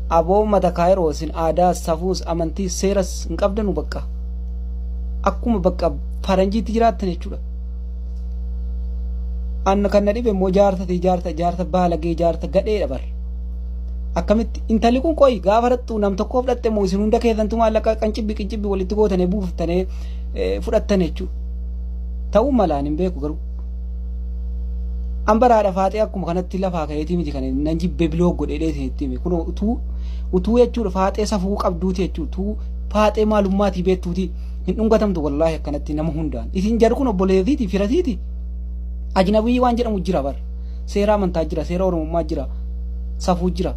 Aboo mata Kaayiroo isin aadaas safuus amantiis seeras hin qabdanu bakka. Akkuma bakka faranjiitti jiraattan jechuudha. Anna kan na dhibe immoo jaartati jaarta jaarta baalagee jaarta gadheedha bar. Akkamitti intalli kun qoyi gaafa dhattu nam tokkoof dhatte moo isin hunda keessantu maallaqa qancibbi qincibbi walitti gootanii buuftanii fudhattan jechuudha. Ta'uu malaan hin beeku garuu. An baraadha faaxee akkuma kanatti lafaa ka'eetii miti kan nan jibbee biloo godhee dheetiin itti hime. Kun utuu jechuudha faaxee safuu qabduuti jechuudha. Utuu faaxee maalummaatii beektuuti hin dhungatamtu wallaahi akkanatti nama hundaan. Isin jarri kun obboleetiiti firatiiti. Ajnabii waan jedhamu jira bar. Seera amantaa jira, seera oromummaa jira, safuu jira.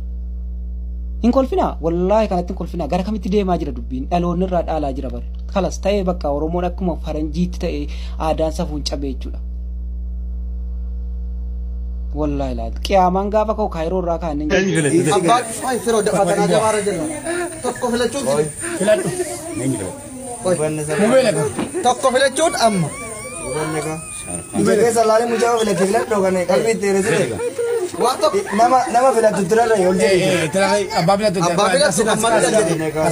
Hin kolfinaa wallaahi kanatti hin kolfinaa gara kamitti deemaa jira dubbiin dhaloonni irraa dhaalaa jira bar. Kalas ta'ee bakka Oromoon akkuma faranjiitti ta'ee aadaan safuun cabee jechuudha. Wallaahi laal qiyaamaan gaafa ka'u Kaayiroo irraa ka'an hin jiru. Abbaan ay firoo fatanaa jamaarra jirra. Tokko filachuun Filadhu. Tokko filachuun amma. Ija keessa laalee mucaa filate filadhu kan qalbii itti dheeressite. Waan tokko Nama nama filattu tirarra ol jedhe. Abbaa filattu. Abbaa filattu amma filattu. Irraa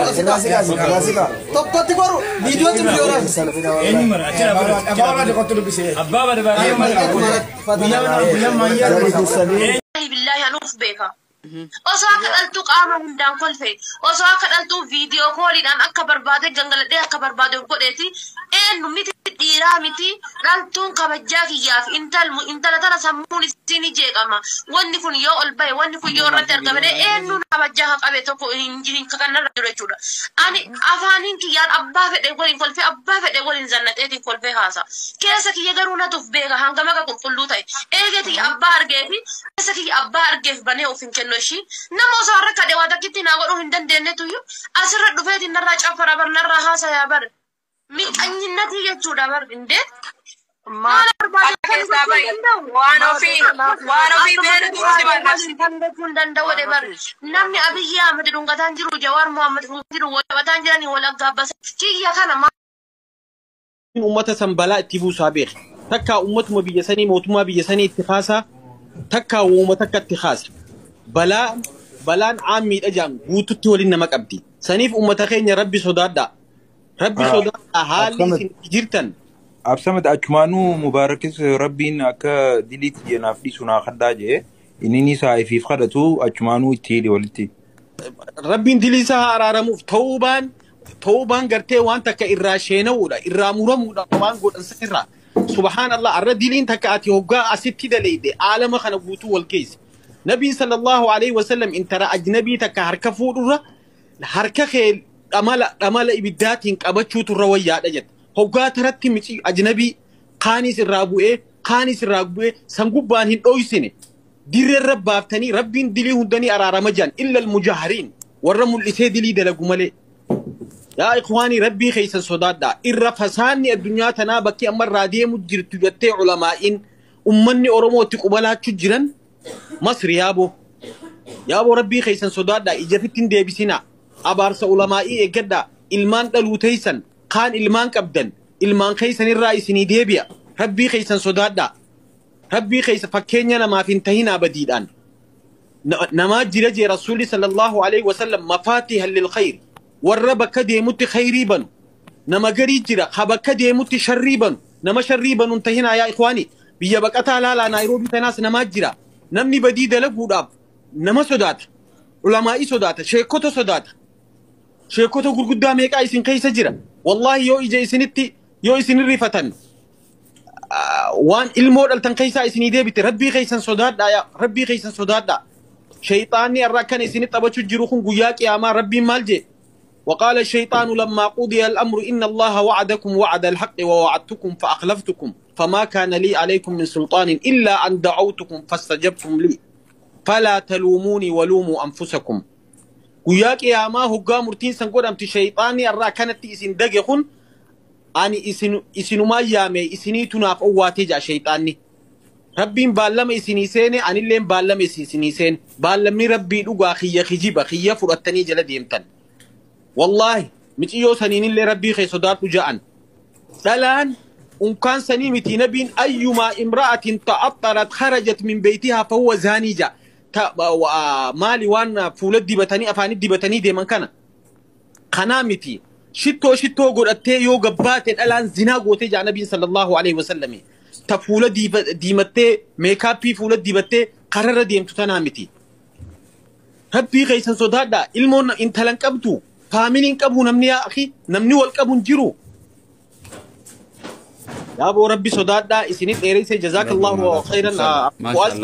siqaa irraa siqaa. Tokkotti goru viidiyoo cimdii Eenyu mara? Achira abbaa barbaade kottu dubbisee. Abbaa barbaade. Guyyaa maayyaa. Billahi anuuf beeka. Osoo akka dhaltuu qaama hundaan kolfe, osoo akka dhaltuu viidiyoo kooliidhaan akka barbaade gangaladhee akka barbaade of godheeti, eenyu miti dhiiraa miti dhaltuun kabajaa kiyyaaf intalmu intala tana sammuun isiin ni jeeqama. Wanni kun yoo ol bahe, wanni kun yoo irratti argame eenyuun kabajaa haa qabe tokko hin jirin kanarra jiru jechuudha. Ani afaaniin kiyyaan abbaa fedhe waliin kolfee abbaa fedhe waliin zannaxeetiin kolfee haasa. Keessa kiyya garuu natuuf beeka hangam akka qulqulluu ta'e. Eegeetii abbaa argeefi keessa kiyya abbaa argeef banee of hin kennu ishii. Nama osoo har'a kadhe waa takkitti naa godhuu hin dandeenyetuyyuu asirra dhufeetiin narraa caffara bar narraa haasayaa bar. Miqanyinnatii jechuudha bar indee. Maal keessaa bahi. Waan ofii beektu si barbaachisa. Kan danda'u bar. Namni Abiyyi Ahmed dhungataan jiru Jawaar Mohaammed dhungataan jiru wal qabataan jiranii wal aggaabbasa. Kiyya kana Uummata san balaa itti buusaa beeka. Takkaa uummatuma biyya sanii mootummaa biyya sanii itti kaasaa, takkaa uuma takka itti kaasa. Balaan caammiidha jaan guututti waliin nama qabdi. Saniif uummata keenya rabbi sodaadhaa. Rabbi sodaadhaa haalli isin itti jirtan. Absamad achumaanuu mubaarakis rabbiin akka diliitti jeenaaf dhiisu naa kadhaa jee inni isaa ifiif kadhatu achumaanuu itti hidhe walitti. Rabbiin dilii isaa haa araaramuuf ta'uubaan gartee waan takka irraa sheena'uudha irraa muramuudha waan godhan irraa. Subhaanallah arra diliin takka ati hoggaa asitti daleyde aalama kana guutuu wal geesse. Nabiin sallallahu alaihi wasallam intala ajnabii takka harka fuudhurra harka kee dhamala ibiddaatiin qabachuutu irra wayyaadha jette. Hoggaa taratti mici ajnabii kaanis irraa bu'ee san gubbaan hin dhoysine. Dirree irra baaftanii rabbiin dilii hundanii araarama jiran illa almujahariin warra mul'isee dilii dalagu malee. Yaa ikhwaanii rabbii keessan sodaadhaa. Irra fasaanni addunyaa tanaa bakki amma irraa deemu jirtu jettee ulamaa'iin ummanni Oromoo itti qubalaachuu jiran Masri yaaboo. Yaaboo rabbii keessan sodaadhaa ijatitti hin deebisinaa. Abaarsa ulamaa'ii eeggadhaa. Ilmaan dhaluu teessan kaan ilmaan qabdan ilmaan keessan irraa isinii deebi'a. Rabbii keessan sodaadhaa. Rabbii keessa fakkeenya namaaf hin tahinaa badiidhaan. Namaa jira jee rasuulli sallallahu alaihi wasallam mafaatiha lil khayr warra bakka deemutti khayrii banu. Nama garii jira ha bakka deemutti sharrii banu. Nama sharrii banu hin tahinaa yaa ikhwaani. Biyya baqataa laalaa Naayiroobii tanaas namaa jira. Namni badii dalaguudhaaf nama sodaata. Ulamaa'ii sodaata. Sheekota sodaata. Sheekota gurguddaa meeqaa isin keessa jira. Wallaahi yoo ija isinitti yoo isin rifatan waan ilmoo dhaltan keessaa isinii deebite rabbii keessan sodaadhaa yaa rabbii keessan sodaadhaa. Shayxaanni har'a akkana isinitti taphachuu jiru kun guyyaa qiyaamaa rabbiin maal jee? وقال الشيطان لما قضي الأمر إن الله وعدكم وعد الحق ووعدتكم فأخلفتكم فما كان لي عليكم من سلطان إلا أن دعوتكم فاستجبتم لي فلا تلوموني ولوموا أنفسكم. Guyyaa qiyaamaa hoggaa murtiin san godhamti shayxaanni irraa kanatti isin dage kun ani isin isinumaa yaame isiniitu naaf owwaatee jaa shayxaanni. Rabbiin baallama isinii seene anilleen baallama isinii seene baallamni rabbii dhugaa kiyya kijiba kiyya fudhattanii jala deemtan. Wallaahi miciyyoo saniinillee rabbii kee sodaadhu ja'an. Dhalaan unkaan sanii miti nabiin ayyumaa imra'atin ta'axxarat kharajat min beeytihaa fahuwa zaanii ja'a. Maali waan fuula dibatanii afaanii dibatanii deeman kana. Kanaa miti. Shittoo shittoo godhattee yoo gabbaate dhalaan zinaa gootee jaa Nabiin sallallahu alaihi wasallam. Ta fuula diimattee meekaappii fuula dibattee kararra deemtu tanaa miti. Rabbii keessan sodaadhaa. Ilmoon intalan qabdu. Faamiliin qabu namni yaa akhi namni wal qabu hin jiru. Yaaboo Rabbi sodaadhaa isinit dheereyse jazaakallahu khayran.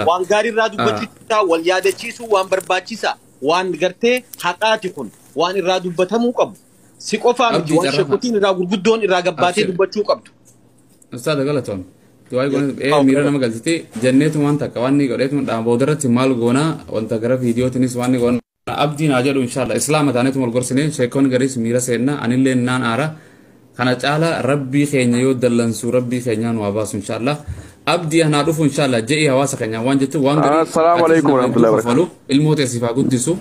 Waan gaarii irraa dubbachiisaa wal yaadachiisuu waan barbaachisa waan gartee haqaati kun waan irraa dubbatamuu qabu. Si qofaa miti waan sheekotiin irraa gurguddoon irraa gabbaatee dubbachuu qabdu. Ustaada galatoon. Du'aa goone miira nama galchite jenneetu waan takka waan ni godheetu boodarratti maal goonaa wanta gara viidiyootiinis waan ni goona. Abdiin haa jedhu inshallah islaama taaneetu wal gorsine sheekonni gariis miira seenna anillee naan aara. Kana caala rabbii keenya yoo dallansuu rabbii keenyaa nu haa baasu inshallah. Abdii anaa dhufu inshallah je'i hawaasa keenya waan jettu waan garii. Assalaamu alaikum warahmatullahi wabarakatuh. Ilmoo teessiif haa guddisu.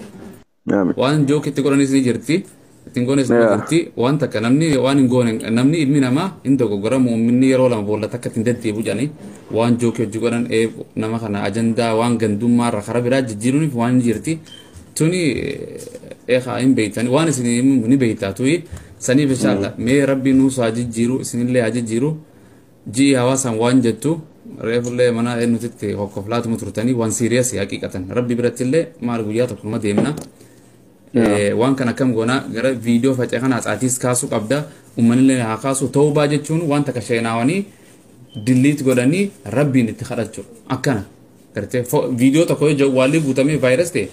Waan jookitti godhanis ni jirti. Ittiin goones ni jirti. Waan takka namni waan hin goone namni ilmi namaa hin dogoggora muumminni yeroo lama boolla takka ittiin deddeebi'u jedhanii waan jookii hojii godhan nama kana ajandaa waan gandummaa irra karaa biraa jijjiiruuniif waan ni jirti. Tuni eegaa hin beeytani waan isin ni beeytaa tuyi saniif inshallah mee rabbi nuus haa jijjiiru isinillee haa jijjiiru ji'i hawaasaan waan jettu reefullee mana nutitti hokkoflaatuma turtanii waan siiriyas haqiiqatan rabbi birattillee maal guyyaa tokko numa deemna. Waan kana akkam goonaa gara viidiyoo faca'e kana tsaatiis kaasuu qabda uummanillee haa kaasu tawbaa jechuun waan takka sheenaawanii dilliit godhanii rabbiin itti kadhachuu akkana gartee viidiyoo tokko yoo waalli guutamee vaayirasii ta'e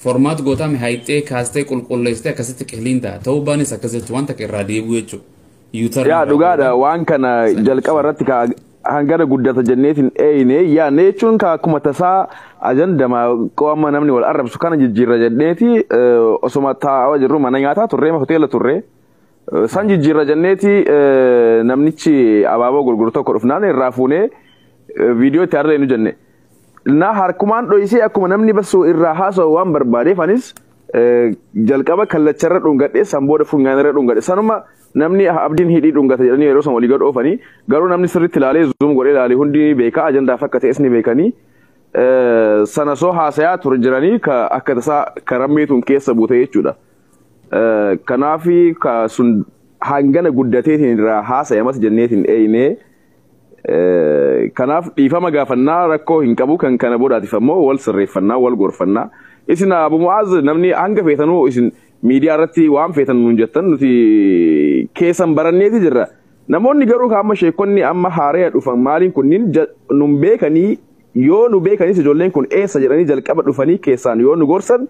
formaat gootame hayxee kaastee qulqulleessitee akkasitti qiliin ta'a tawbaanis akkas jechuun waan takka irraa deebi'u jechuudha. Yaa dhugaadha waan kana jalqaba irratti ka hangana guddata jenneetiin eeyine yaadne jechuun ka akkuma tasaa ajandama qo'ama namni wal arrabsu kana jijjiirra jenneeti osoma taa'aa jirru mana nyaataa turree hoteela turree san jijjiirra jenneeti namnichi abaaboo gurguru tokko dhufnaan irraa fuunee viidiyoo itti arreenu jenne. Na harkumaan dho'isee akkuma namni basuu irraa haasa'u waan barbaadeef anis jalqaba kallacharra dhungadhee san booda funyaanirra dhungadhe sanuma namni abdiin hidhii dhungata jedhanii yeroo san walii gad oofanii garuu namni sirriitti ilaalee zuum godhee ilaalee hundi beekaa ajandaaf akka ta'es ni beekanii sana soo haasayaa ture jiranii akka tasaa karammeetuun keessa buute jechuudha. Kanaafi ka sun hangana guddateetiin irraa haasayamas jenneetiin eeyinee kanaaf dhiifama gaafannaa rakkoo hin qabu kan kana boodaatiif ammoo wal sirreeffannaa wal gorfannaa. Isin Abu Mu'aaz namni hanga feetanuu isin miidiyaa irratti waan feetan nuun jettan nuti keessan baranneeti jirra. Namoonni garuu ka amma sheekonni amma haaraya dhufan maaliin kunniin nun beekanii yoo nu beekanis ijoolleen kun eessa jedhanii jalqaba dhufanii keessaan yoo nu gorsan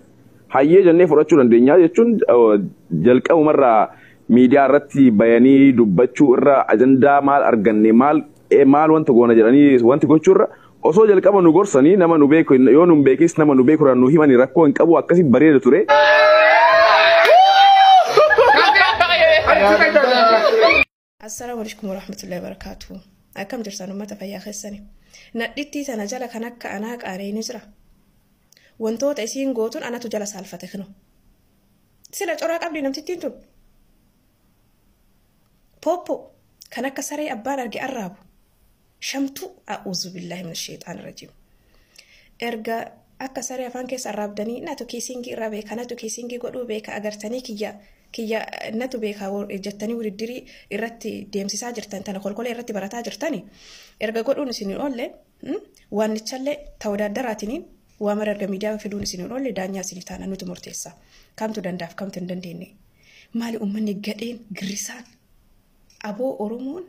hayyee jennee fudhachuu dandeenya jechuun jalqabumarraa miidiyaa irratti bayanii dubbachuu irra ajandaa maal arganne maal maal wanta goona jedhanii wanti gochuu irra osoo jalqaba nu gorsanii nama nu beeku yoo nu beekis nama nu beeku nu himanii rakkoo hin qabu akkasii bareeda ture. Assalaamu alaikum warahmatullahi wabarakatuh. Akkam jirtan uummata fayyaa keessani. Nadhittii tana jala kan akka anaa qaaree ni jira. Wantoota isiin gootuun anatu jala saalfate kinu. Sila coraa qabdi namtittiin tun. Pooppo kan akka saree abbaan arge arraabu. Shamtuu a'uuzu billaahi min sheexaan rajiim. Erga akka saree afaan keessa arraabdanii natu kiisingii irraa beeka natu kiisingii godhuu beeka agartanii kiyya kiyya natu beeka jettanii wudiddirii irratti deemsisaa jirtan tana kolkolee irratti barataa jirtani. Erga godhuun isin hin oolle waannichallee ta'uu waa mara erga miidiyaa fiduun isin hin oolle daanyaa isin taana nuti murteessa. Kamtu dandaaf kamtu hin dandeenye. Maali uummanni gadheen girrisaan aboo Oromoon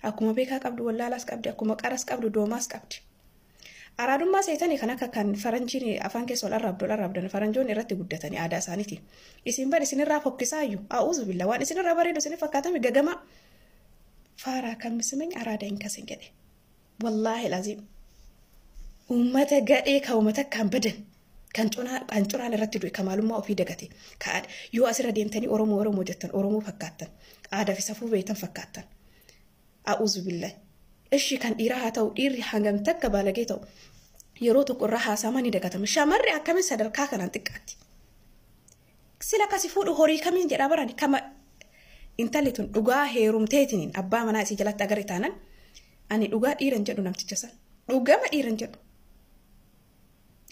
akkuma beekaa qabdu wallaalaas qabdi akkuma qaras qabdu doomaas qabdi. Araadummaa seetanii kan akka kan faranjiin afaan keessa wal arraabdu wal arraabdan faranjoon irratti guddatanii aadaa isaaniiti. Isin bar isinirraa fokkisaayyuu a'uuzu billaa waan isinirraa bareedu isin fakkaatame gagama. Faaraa kan misimeen araada hin kasin jedhe. Wallaahi laziim. Uummata gadhee kan uummata kan badan kan coraan irratti du'e kan maalummaa ofii dagate yoo asirra deemtanii Oromoo Oromoo jettan Oromoo fakkaattan aadaa fi safuu beektan fakkaattan. A'uuzu billaa. Ishi kan dhiiraa haa ta'u dhiirri hangam takka baalagee ta'u yeroo tokko irraa haasamaa ni dagatama. Shamarri akkamiin sadarkaa kanaan xiqqaatti. Sila kasi fuudhu horii kamiin jedhaa barani kama intalli tun dhugaa heerumteetiin abbaa manaa isii jalatti agarre taanan ani dhugaa dhiiran jedhu namticha san dhugama dhiiran jedhu.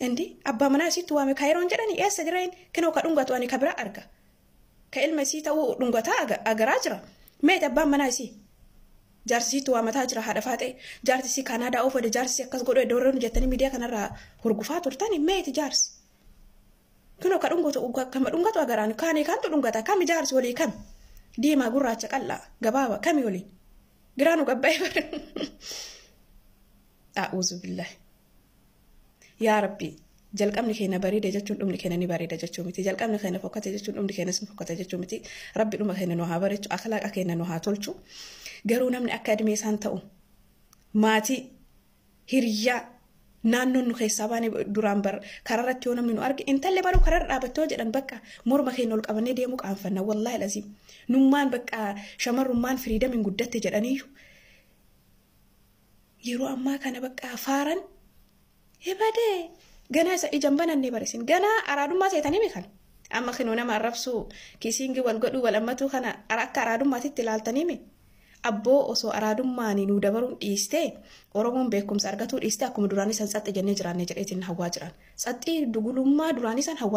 Indi abbaa manaa isiitti waame kaayiroon jedhani eessa jireen kinoo ka dhungatu ani ka biraa arga. Ka ilma isii ta'uu dhungataa agaraa jira. Meeti abbaan manaa isii. Jaarsi isiitti waamataa jira haadha faaxee. Jaarsi isii Kaanaadaa oofade jaarsi isii akkas godhu iddoo jettanii miidiyaa kanarraa hurgufaa turtani meeti jaarsi. Kinoo ka dhungatu kama dhungatu agaraan kaanii kantu dhungata kami jaarsi walii kami. Diimaa gurraacha qal'aa gabaaba kami waliin. Giraanu gabbaa'ee bara. A'uuzu billahi. Yaa Rabbi jalqabni keenya bareeda jechuun dhumni keenya ni bareeda jechuu miti. Jalqabni keenya fokkate jechuun dhumni keenya ni fokkate jechuu miti. Rabbi dhuma keenya nu haa bareechu, akhlaaqa keenya nu haa tolchu. Garuu namni akka adimee isaan ta'u maatii hiriyaa naannoon nu keessaa baane duraan bar kararratti yoo namni nu arge intalli baruu kararra dhaabattoo jedhan bakka morma keenya ol qabannee deemuu qaanfanna wallaahi laziim. Nummaan bakka shamarrummaan firiidamiin guddatte jedhaniyyuu yeroo ammaa kana bakka faaran ebadee ganaa isa ijaan banannee barisin ganaa araadummaa seetanii mikan amma kinoo nama arrabsuu kiisiingii wal godhuu wal ammatuu kana akka araadummaatitti ilaaltanii mi abboo osoo araadummaanii nuu dabaruun dhiistee Oromoon beekumsa argatuu dhiistee akkuma duraanii san tsaxxi jennee jiraannee jedheetiin hawwaa jiran tsaxxii dugulummaa duraanii san hawwaa.